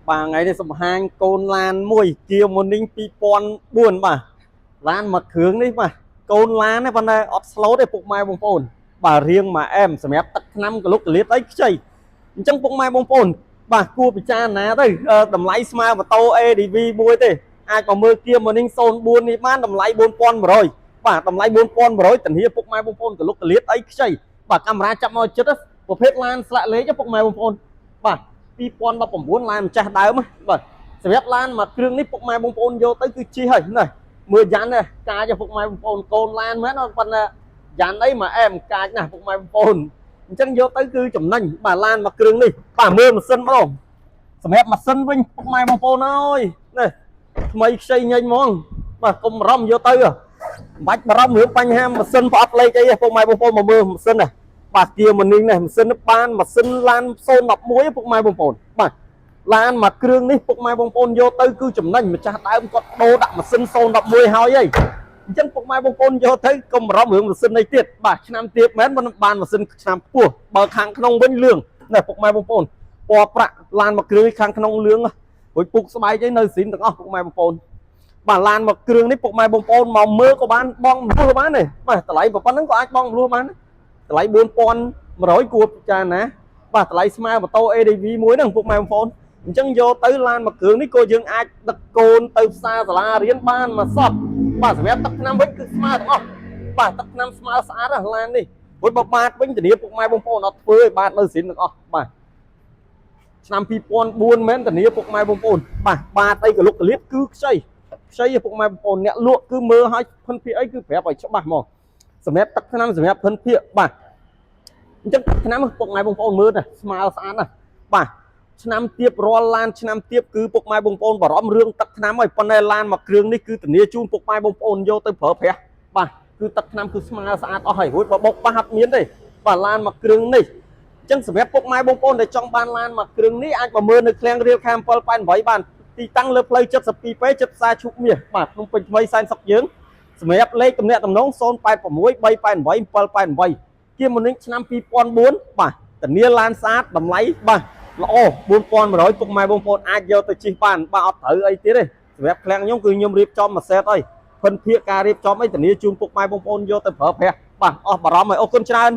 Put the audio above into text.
បាទថ្ងៃនេះសំហាញកូនឡានមួយ Kia Morning 2004បាទឡានមួយគ្រឿងនេះបាទកូនឡានទេប៉ុន្តែអត់ slow ទេពុកម៉ែបងប្អូនបាទរៀងមួយអែមសម្រាប់ទឹកថ្នាំកលុកកលៀតអីខ្ចីអញ្ចឹងពុកម៉ែបងប្អូនបាទគួរពិចារណាទៅតម្លៃស្មើម៉ូតូ ADV មួយទេអាចមកមើល Kia Morning 04នេះបានតម្លៃ4100បាទតម្លៃ4100ធានាពុកម៉ែបងប្អូនកលុកកលៀតអីខ្ចីបាទកាមេរ៉ាចាប់មកចិត្តប្រភេទឡានស្លាកលេខពុកម៉ែបងប្អូនបាទ2019ឡានម្ចាស់ដើមបាទសម្រាប់ឡានមួយគ្រឿងនេះពុកម៉ែបងប្អូនយកទៅគឺជិះហើយណាមើលយ៉ាន់នេះកាចពុកម៉ែបងប្អូនកូនឡានមែនប៉ុន្តែយ៉ាន់អីមកអែមកាចណាស់ពុកម៉ែបងប្អូនអញ្ចឹងយកទៅគឺចំណេញបាទឡានមួយគ្រឿងនេះបាទមើលម៉ាស៊ីនម្ដងសម្រាប់ម៉ាស៊ីនវិញពុកម៉ែបងប្អូនអើយនេះថ្មីខ្ចីញញហ្មងបាទកុំបារម្ភយកទៅមិនបាច់បារម្ភរឿងបញ្ហាម៉ាស៊ីនប្រអប់លេខអីទេពុកម៉ែបងប្អូនមកមើលម៉ាស៊ីនណាបាទ Kia Morning នេះម៉ាស៊ីនបានម៉ាស៊ីនឡាន011ពុកម៉ែបងប្អូនបាទឡានមួយគ្រឿងនេះពុកម៉ែបងប្អូនយកទៅគឺចំណេញម្ចាស់ដើមគាត់ដូរដាក់ម៉ាស៊ីន011ហើយហីអញ្ចឹងពុកម៉ែបងប្អូនយកទៅកុំបារម្ភរឿងម៉ាស៊ីននេះទៀតបាទឆ្នាំទៀតមែនបានម៉ាស៊ីនឆ្នាំខ្ពស់បើខាងក្នុងវិញលឿងនេះពុកម៉ែបងប្អូនពណ៌ប្រាក់ឡានមួយគ្រឿងខាងក្នុងលឿងរួចពុកស្បែកអីនៅស៊ីនទាំងអស់ពុកម៉ែបងប្អូនបាទឡានមួយគ្រឿងនេះពុកម៉ែបងប្អូនមកមើលក៏បានបងមលួសបានទេបាទតម្លៃប៉ុណ្ណឹងក៏អាចបងមលួសបានតម្លៃ4100គួរពិចារណាបាទតម្លៃស្មើម៉ូតូ ADV មួយហ្នឹងពុកម៉ែបងប្អូនអញ្ចឹងយកទៅឡានមួយគ្រឿងនេះក៏យើងអាចដឹកកូនទៅផ្សារសាលារៀនបានមួយសពបាទសម្រាប់ទឹកថ្នាំវិញគឺស្មើទាំងអស់បាទទឹកថ្នាំស្មើស្អាតណាស់ឡាននេះព្រោះបើបាតវិញធានាពុកម៉ែបងប្អូនអត់ធ្វើឲ្យបាតនៅស៊ីនទាំងអស់បាទឆ្នាំ2004មែនធានាពុកម៉ែបងប្អូនបាទបាតអីកលុកកលៀតគឺខ្ចីខ្ចីពុកម៉ែបងប្អូនអ្នកលក់គឺមើលឲ្យភិនភាគអីគឺប្រាប់ឲ្យច្បាស់ហ្មងសម្រាប់ទឹកថ្នាំសម្រាប់ភិនភាគបាទអញ្ចឹងទឹកថ្នាំពុកម៉ែបងប្អូនមើលណាស្មើស្អាតណាស់បាទឆ្នាំទៀបរាល់ឡានឆ្នាំទៀបគឺពុកម៉ែបងប្អូនបារម្ភរឿងទឹកថ្នាំហើយប៉ុន្តែឡានមួយគ្រឿងនេះគឺធានាជូនពុកម៉ែបងប្អូនយកទៅប្រើប្រាស់បាទគឺទឹកថ្នាំគឺស្មើស្អាតអស់ហើយរួចបើបុកប៉ះអត់មានទេបាទឡានមួយគ្រឿងនេះអញ្ចឹងសម្រាប់ពុកម៉ែបងប្អូនដែលចង់បានឡានមួយគ្រឿងនេះអាចមកមើលនៅឃ្លាំងរៀលខាង788បានទីតាំងលើផ្លូវ 72P ចិត្តផ្សារឈូកមាសបាទភ្នំពេញថ្មីសែនសុខយើងសម្រាប់លេខទំនាក់ទំនង086 388 788ជាមនុស្សឆ្នាំ2004បាទធានាឡានស្អាតតម្លៃបាទល្អ4100ពុកម៉ែបងប្អូនអាចយកទៅជិះបានបាទអត់ត្រូវអីទៀតទេសម្រាប់ឃ្លាំងខ្ញុំគឺខ្ញុំរៀបចំមួយសេតអីភិនភាកការរៀបចំអីធានាជូនពុកម៉ែបងប្អូនយកទៅប្រើប្រាស់បាទអស់បារម្ភហើយអរគុណច្រើន។